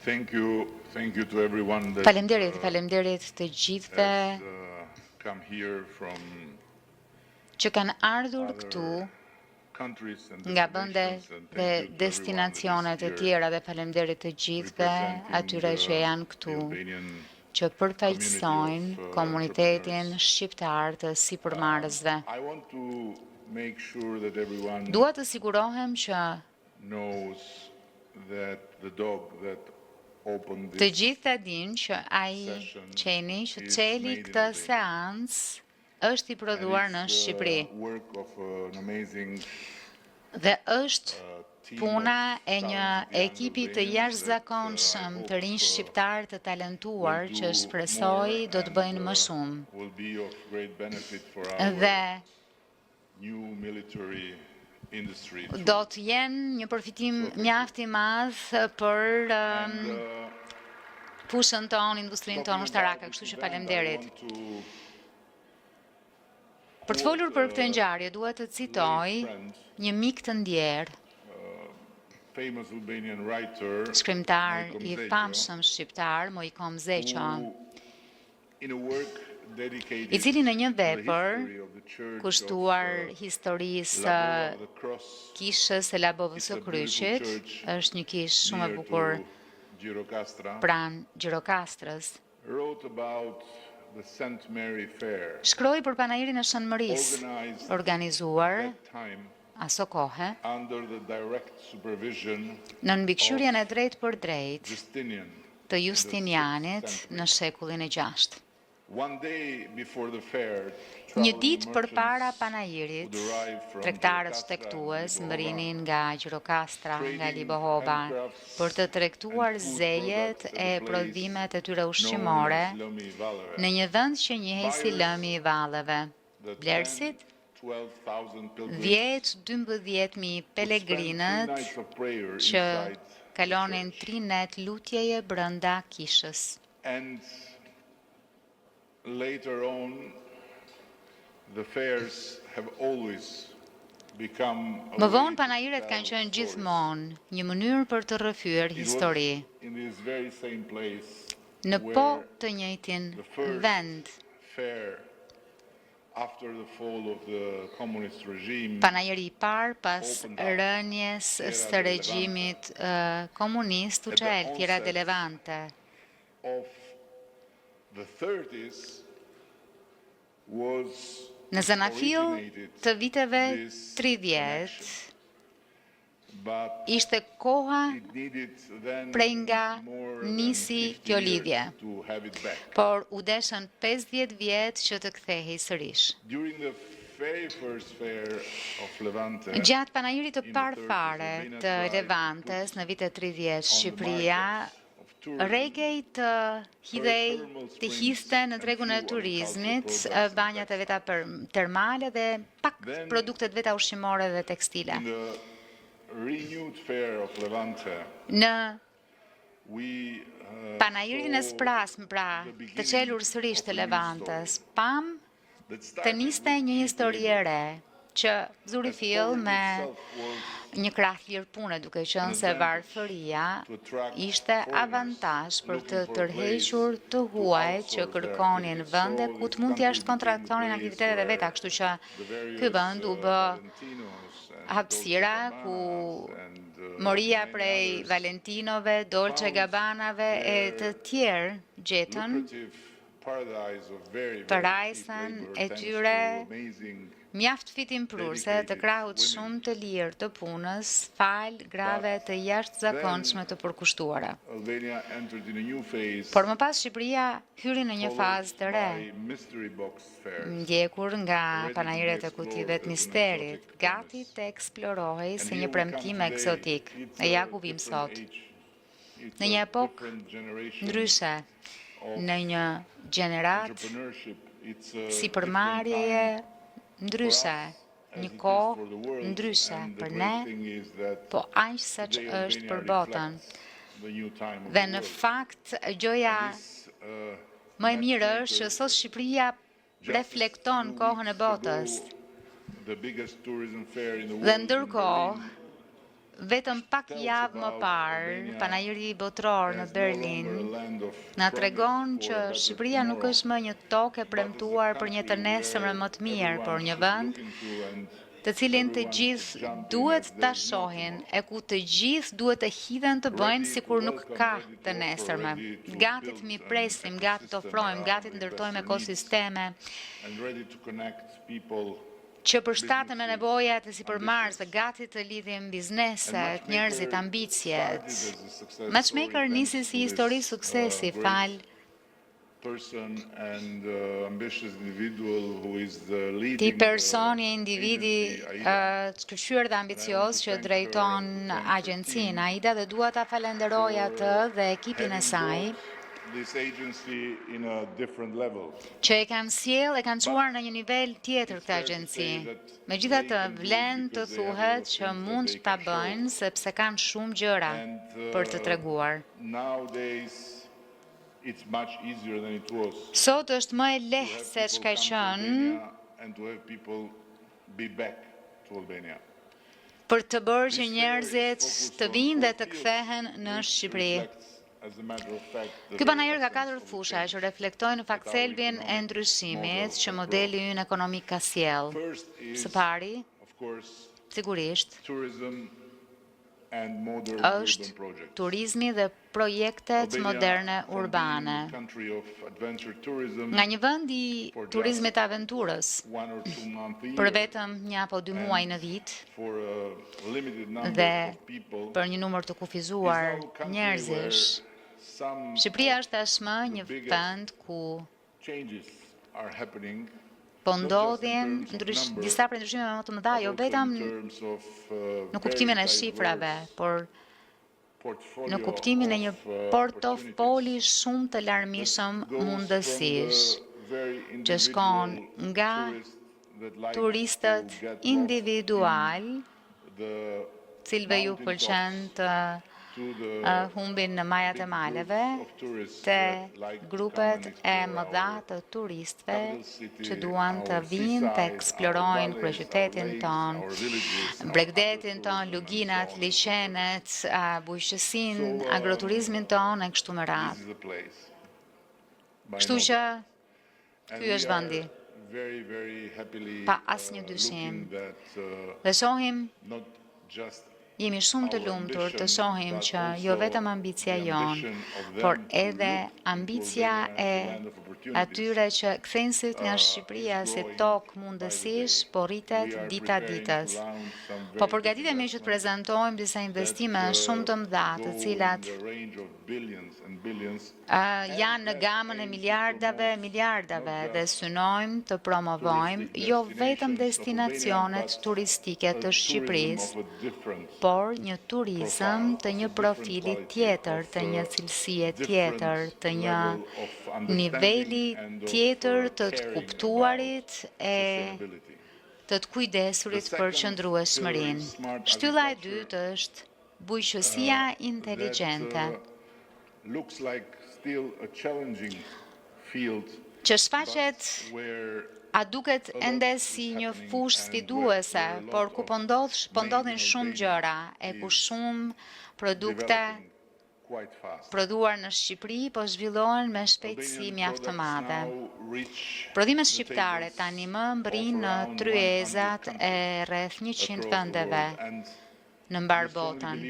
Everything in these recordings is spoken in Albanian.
Thank you, thank you to everyone that Faleminderit, faleminderit të gjithëve has uh, come here from që kanë ardhur këtu countries and nga vende destinations and dhe thank you to everyone that is destinacione të here tjera dhe faleminderit të gjithëve representing atyre the, që janë the këtu Albanian që përfaqësojnë community of uh, komunitetin entrepreneurs. shqiptar të sipërmarrësve. I want to make sure that everyone Dua të sigurohem që knows that the dog that opened të this gjithë ta dinë që ai session qeni që is çeli made in këtë Albania. seancë është i And prodhuar në it's Shqipëri the work of uh, an amazing dhe është uh, team puna of e një talented young ekipi të Albanians that uh, I jashtëzakonshëm të hope rinj uh, shqiptar të will talentuar që do more shpresoj do të and bëjnë më uh, shumë. will be of great benefit for our Dhe new military industry do too. të jenë një përfitim So thank you. mjaft i madh për And um, uh, fushën tonë, industrinë tonë talking about ushtarake, this kështu që event, I faleminderit. want to Për të quote folur për këtë a ngjarje, dua të late citoj friend, një mik të ndjerë, famous Albanian writer, shkrimtar Moikom i Zeqo, famshëm shqiptar, Moikom Zeqo, who in a work i dedicated cili në një to the vepër history of the church of kushtuar uh, historisë së Labova of the Cross, kishës së Labovës it's së a beautiful Kryqit, church është një kishë shumë e near bukur to Gjirokastra, pranë Gjirokastrës. wrote about the St. Mary Fair, Shkroi për panairin e Shën Mërisë, organized organizuar that time aso kohe under the direct supervision nën mbikëqyrjen e of drejtë për drejtë Justinian të in the 6th Justinianit century. në shekullin e gjashtë. One day before the fair, Një traveling ditë përpara merchants would panairit, arrive from tregtarët Gjirokastra and shtegtues Libohova, mbërrinin nga Gjirokastra, nga trading Libohova, handcrafts për të and tregtuar food zejet products at e a place prodhimet e tyre known as ushqimore Lëmi i Valleve. në një vend që njihej si Buyers Lëmi i Valleve. the 10, Blerësit, 12,000 pilgrims 10-12.000 would spend three pelegrinët nights of prayer që inside the kalonin church. tri net lutjeje brenda kishës. And later on, the fairs have always become a Më way vonë to panairet kanë tell qenë stories. gjithmonë një mënyrë për të rrëfyer It was histori. in this very same place Në po where të njëjtin the first vend, fair after the fall of the communist regime panairi i parë pas opened up rënies Fiera së del Levante. regjimit eh, komunist u At the çel Fiera onset de Levante. of the 30s was Në zanafillë originated të viteve this 30 connection. But ishte koha it needed then prej nga more than nisi 50 kjo years lidhje. to have it back. Por u deshën 50 vjet që të kthehej sërish. During the very first fair of Levante Gjatë panairit të in the parë 30s, fare Albania të tried to put Levantes në vitet 30, on the Shqipëria market of tourism regej të her hidhej thermal të springs hidhte në and tregun e few agricultural turizmit products and banjat e veta textiles. për termale dhe pak Then, produktet veta ushqimore dhe tekstile. in the renewed fair of Levante, Në we uh, panairin e saw sprasmë, pra, the të beginning çelur sërish of të a new story Levantes, pam that të started niste with një cheap histori e labor, re që zuri as fill poverty me itself was një krah lirë pune, duke an qenë se advantage varfëria to attract ishte foreigners avantazh për të looking for a place tërhequr të to huajt që outsource their kërkonin activities. vende So ku this të mund country t'jashtë became a kontraktonin place aktivitetet e where veta, kështu që the ky various vend u uh, bë Valentinos and Dolce hapësira ku Gabbanas and uh, moria many prej others Valentinove, Dolce found Gabbanave e të their tjerë gjetën lucrative paradise of very, very cheap parajsën labor e thanks to tyre amazing mjaft fitimprurse të dedicated krahut women. shumë të lirë të punës, fal grave But të jashtëzakonshme then të përkushtuara. Albania entered in a new phase Por më pas Shqipëria hyri në një followed fazë të re, by mystery box fairs, ndjekur nga ready to be panairet e explored kutive të as an misterit, exotic gati promise. të eksplorohej And si here një we come premtim today. eksotik. It's E ja a ku vim different sot. age. It's Në një a epokë different generation ndryshe, of në një gjeneratë entrepreneurship. It's a different sipërmarrjeje time for ndryshe, us as një it is kohë for the world. ndryshe And the për great ne, thing is that po aq sa që today është Albania për botën. reflects the new time of Dhe the në world. fakt, gjëja And this uh, më e mirë është që matchmaker, sot Shqipëria just a reflekton few kohën e weeks ago, botës. the biggest tourism fair in the Dhe world in ndërkohë, Berlin. Vetëm pak javë më parë, Panairi Botëror në Berlin na tregon që Shqipëria nuk është më një tokë e premtuar për një të nesërme më të mirë, por një vend të cilin të gjithë duhet ta shohin e ku të gjithë duhet të hidhen të bëjnë sikur nuk ka të nesërme. Gati të mirëpresim, gati të ofrojmë, gati të ndërtojmë ekosisteme që përshtaten me nevojat e sipërmarrësve, gati të lidhim bizneset, njerëzit, ambiciet. Matchmaker nisi si histori suksesi falë person and ambitious individual who is the leading Këtij personi individi të shkëlqyer dhe ambicioz që drejton agjencinë Aida dhe dua ta falenderoj atë dhe ekipin e saj this agency in a different level. që e kanë sjellë, e kanë çuar në një nivel tjetër këtë agjenci. Megjithatë, vlen të thuhet që mund ta bëjnë sepse kanë shumë gjëra për të treguar. Nowadays it's much easier than it was. Sot është më e lehtë se ç'ka qenë and to have people be back to Albania. për të bërë që njerëzit të vinë dhe të kthehen në Shqipëri. Ky panair ka katër fusha që reflektojnë në fakt thelbin e ndryshimit që modeli ynë ekonomik ka sjellë. Së pari, sigurisht, është turizmi dhe projektet moderne urbane. Nga një vend i turizmit aventurës, për vetëm një apo dy muaj në vit, dhe për një numër të kufizuar njerëzish, Shqipëria është tashmë një vend ku po ndodhin disa prej ndryshimeve më të mëdha, jo vetëm në kuptimin e shifrave, por në kuptimin e një portofoli shumë të larmishëm mundësish, që shkon nga turistët individual, cilëve ju pëlqen të humbin në majat e maleve, te grupet e mëdha të turistëve që duan të vinë të eksplorojnë kryeqytetin ton, bregdetin ton, luginat, liqenet, bujqësinë, agroturizmin ton e kështu me radhë. Kështu që ky është vendi. Pa asnjë dyshim. Dhe shohim Jemi shumë të lumtur të shohim që jo vetëm ambicia jonë, por edhe ambicia e atyre që kthejnë sytë nga Shqipëria si tokë mundësish, po rritet dita ditës. Po përgatitemi që të prezantojmë disa investime shumë të mëdha, të cilat janë në gamën e miliardave, miliardave dhe synojmë të promovojmë jo vetëm destinacionet turistike të Shqipërisë, por një turizëm të një profili tjetër, të një cilësie tjetër, të një niveli tjetër të të kuptuarit e të të kujdesurit për qëndrueshmërinë. Shtylla e dytë është bujqësia inteligjente looks like still a challenging field që shfaqet a duket ende si një fushë sfiduese, por ku po ndodh po ndodhin shumë gjëra e ku shumë produkte prodhuar në Shqipëri po zhvillohen me shpejtësi mjaft të madhe. Prodhimet shqiptare tani më mbrijnë në tryezat e rreth 100 vendeve në mbarë botën.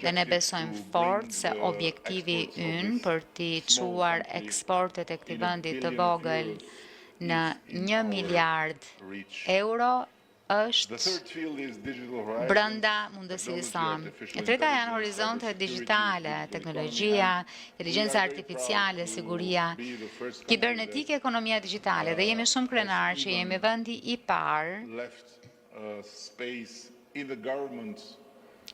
Dhe ne besojmë fort se objektivi ynë për t'i çuar eksportet e këtij vendi të vogël në 1 miliard euro është brenda mundësisë sonë. E treta janë horizontet digjitale, teknologjia, inteligjenca artificiale, siguria kibernetike, ekonomia digjitale dhe jemi shumë krenar që jemi vendi i parë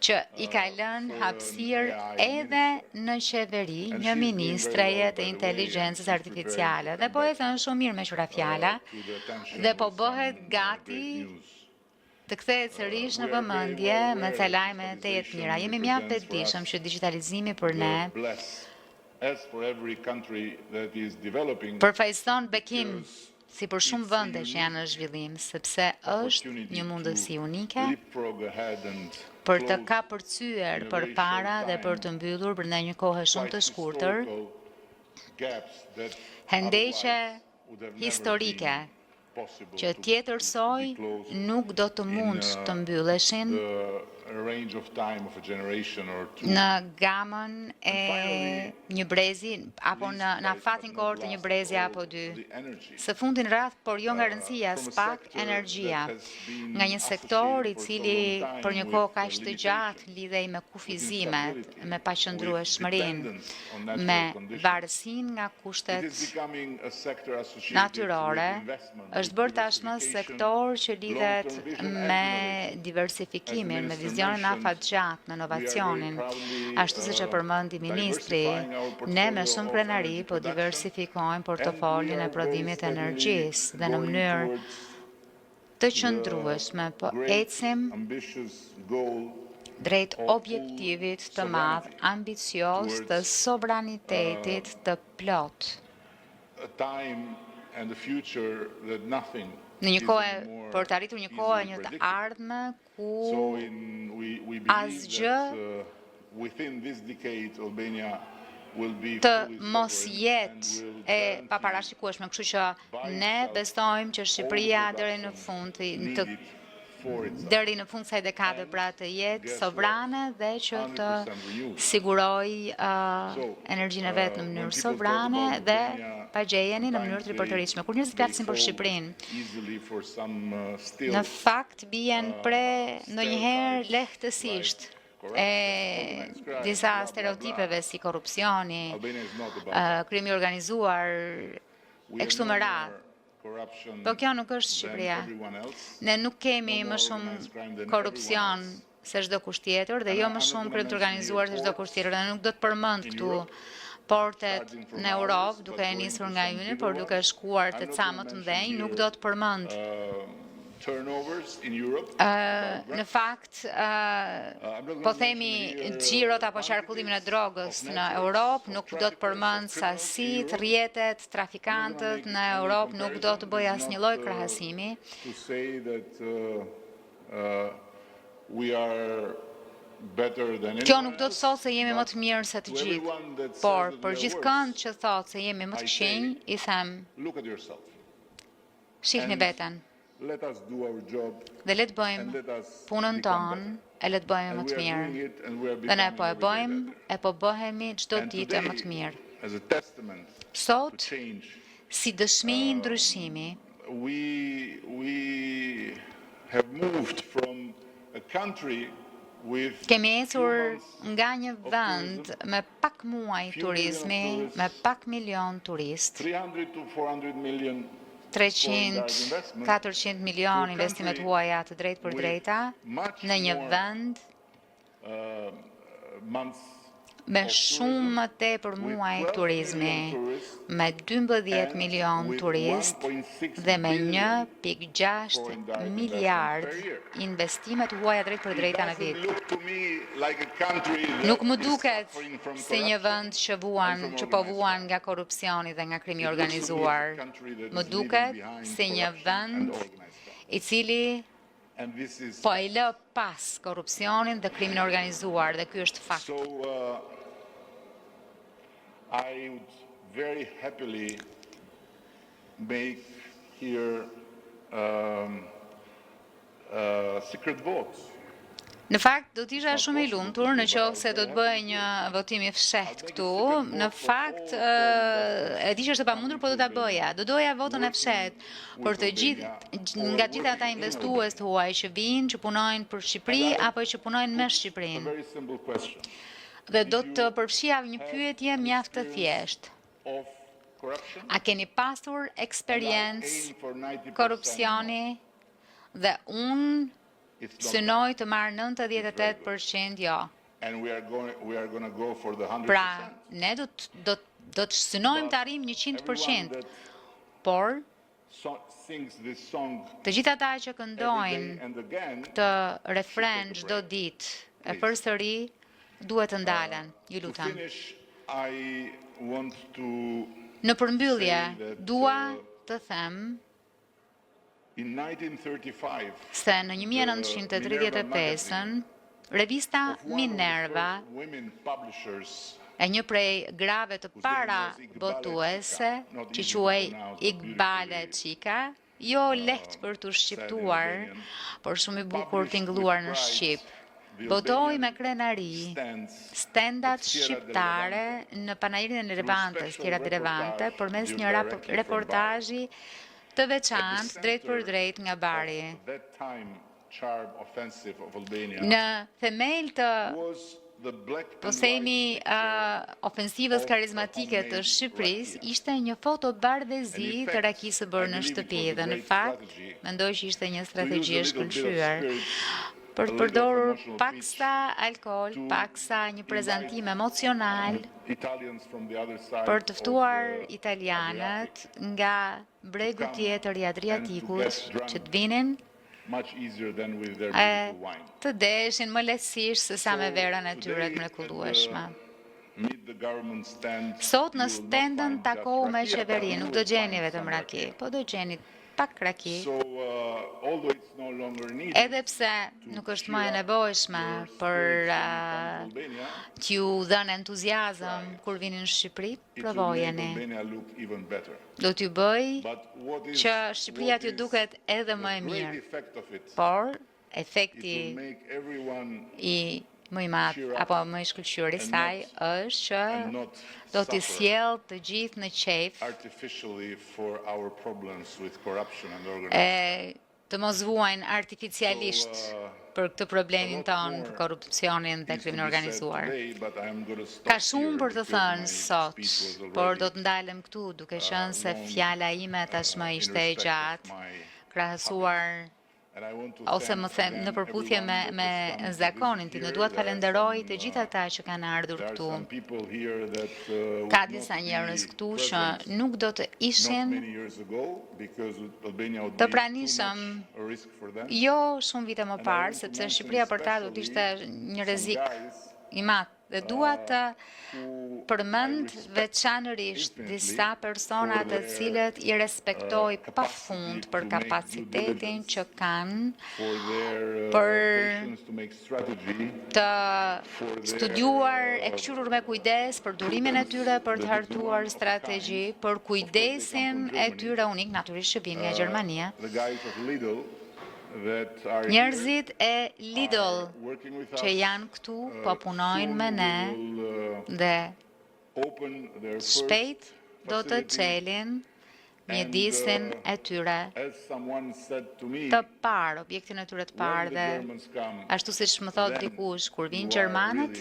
që i ka lënë hapësirë edhe në qeveri një ministreje të inteligjencës artificiale. Dhe po ecën shumë mirë meqë ra fjala dhe po bëhet gati të kthehet sërish në vëmendje me ca lajme të jetë mira. Jemi mjaft të vetëdijshëm që digjitalizimi për ne përfaqëson bekim si për shumë vende që janë në zhvillim, sepse është një mundësi unike. për të kapërcyer përpara dhe për të mbyllur brenda një kohe shumë të shkurtër hendeqe historike që tjetërsoj nuk do të mund të mbylleshin në gamën e një brezi apo në në afatin kohor të një brezi apo dy. Së fundi në radhë, por jo nga rëndësia, spak energjia, nga një sektor i cili për një kohë kaq të gjatë lidhej me kufizimet, me paqëndrueshmërinë, me varësinë nga kushtet natyrore, është bërë tashmë sektor që lidhet me diversifikimin, me vizionin afatgjatë, me inovacionin. Ashtu siç e përmendi ministri, ne me shumë krenari po diversifikojmë portofolin e prodhimit të energjisë dhe në mënyrë të qëndrueshme po ecim drejt objektivit të madh ambicioz të sovranitetit të plotë. Në një kohë për të arritur një kohë një të ardhme ku asgjë të mos jetë e paparashikueshme, kështu që ne besojmë që Shqipëria deri në fund të deri në fund kësaj dekade pra të jetë sovrane dhe që të sigurojë uh, energjinë e vet në mënyrë sovrane dhe pa gjejeni në mënyrë të ripërtëritshme. Kur njerëzit flasin për Shqipërinë, në fakt bien pre ndonjëherë lehtësisht e disa stereotipeve si korrupsioni, krimi i organizuar e kështu me radhë. Po kjo nuk është Shqipëria. Ne nuk kemi më shumë korrupsion se çdokush tjetër dhe jo më shumë krim të organizuar se çdokush tjetër. Dhe nuk do të përmend këtu portet në Europë, duke e nisur nga yni, por duke shkuar te ca më të mëdhenj, nuk do të përmend Në fakt, po themi xhirot apo qarkullimin e drogës në Europë, nuk do të përmend sasitë, rrjetet, trafikantët në Europë, nuk do të bëj asnjë lloj krahasimi. Kjo nuk do të thotë se jemi më të mirë se të gjithë, por për gjithkënd që thotë se jemi më të këqinj, i them, Shihni veten. Dhe le të bëjmë punën tonë e le të bëhemi më të mirë. Dhe ne po e bëjmë e po bëhemi çdo ditë e më të mirë. Sot, si dëshmi ndryshimi, Kemi ecur nga një vend me pak muaj turizmi, me pak milion turistë, 300, 400 milion investime të huaja të drejtpërdrejta, në një vend me shumë më tepër muaj turizmi, me 12 milion turistë dhe me 1.6 miliard investime të huaja drejtpërdrejta në vit. Nuk më duket si një vend që vuan, që po vuan nga korrupsioni dhe nga krimi i organizuar. Më duket si një vend i cili po e lë pas korrupsionin dhe krimin e organizuar dhe ky është fakt. So uh, I would very happily make here um, uh, secret votes. Në fakt, do të isha shumë i lumtur në qoftë se do të bëhej një votim i fshehtë këtu. Në fakt, e di që është e pamundur, po do ta bëja. Do doja votën e fshehtë për të gjithë nga të gjithë ata investues të huaj që vijnë, që punojnë për Shqipëri apo që punojnë me Shqipërinë. Dhe do të përfshija një pyetje mjaft të thjeshtë. A keni pasur eksperiencë korrupsioni? Dhe unë Synoj të marr 98% jo. Pra, ne do të do do të synojmë të arrijmë 100%. Por të gjithë ata që këndojnë këtë refren çdo ditë e përsëri duhet të ndalen. Ju lutem. Në përmbyllje, dua të them se në 1935-ën, Revista Minerva e një prej grave të para botuese që quhej Igbale Çika, jo lehtë për t'u shqiptuar, por shumë i bukur tingëlluar në shqip. Botoi me krenari stendat shqiptare në Panairin e Levantes, Fiera di Levante, përmes një reportazhi të veçantë drejtpërdrejt nga Bari. Në themel të po themi ofensivës karizmatike të Shqipërisë ishte një foto bardhezi të rakisë së bërë në shtëpi dhe në fakt mendoj që ishte një strategji e shkëlqyer për të përdorur paksa alkool, paksa një prezantim emocional për të ftuar italianët nga bregu tjetër i Adriatikut që të vinin e të deheshin më lehtësisht se sa me verën e tyre të mrekullueshme. Sot në stendën takohu me qeverinë, nuk do gjeni vetëm raki, po do gjeni pak raki. Edhe pse nuk është më e nevojshme për t'ju dhënë entuziazëm kur vini në Shqipëri, provojeni. Do t'ju bëj që Shqipëria t'ju duket edhe më e mirë. Por efekti i më i madh apo më i shkëlqyer i saj është që do t'i sjell të gjithë në qejf e të mos vuajnë artificialisht për këtë problemin tonë, për korrupsionin dhe krimin e organizuar. Ka shumë për të thënë sot, por do të ndalem këtu duke qenë se fjala ime tashmë ishte e gjatë, krahasuar ose më them në përputhje me me zakonin tim. Dhe dua të falenderoj të gjithë ata që kanë ardhur këtu. Ka disa njerëz këtu që nuk do të ishin të pranishëm jo shumë vite më parë, sepse Shqipëria për ta do të ishte një rrezik i madh. Dhe dua të përmend veçanërisht disa persona të cilët i respektoj pa fund për kapacitetin që kanë për të studiuar e këqyrur me kujdes për durimin e tyre për të hartuar strategji, për kujdesin e tyre unik, natyrisht që vinë nga Gjermania. Njerëzit e Lidl që janë këtu po punojnë me ne dhe shpejt do të çelin mjedisin e tyre të parë, objektin e tyre të parë dhe ashtu siç më thot dikush, kur vinë gjermanët,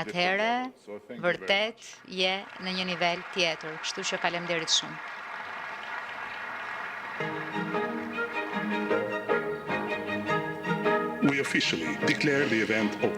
atëherë vërtet je në një nivel tjetër, kështu që faleminderit shumë. We officially declare the event open.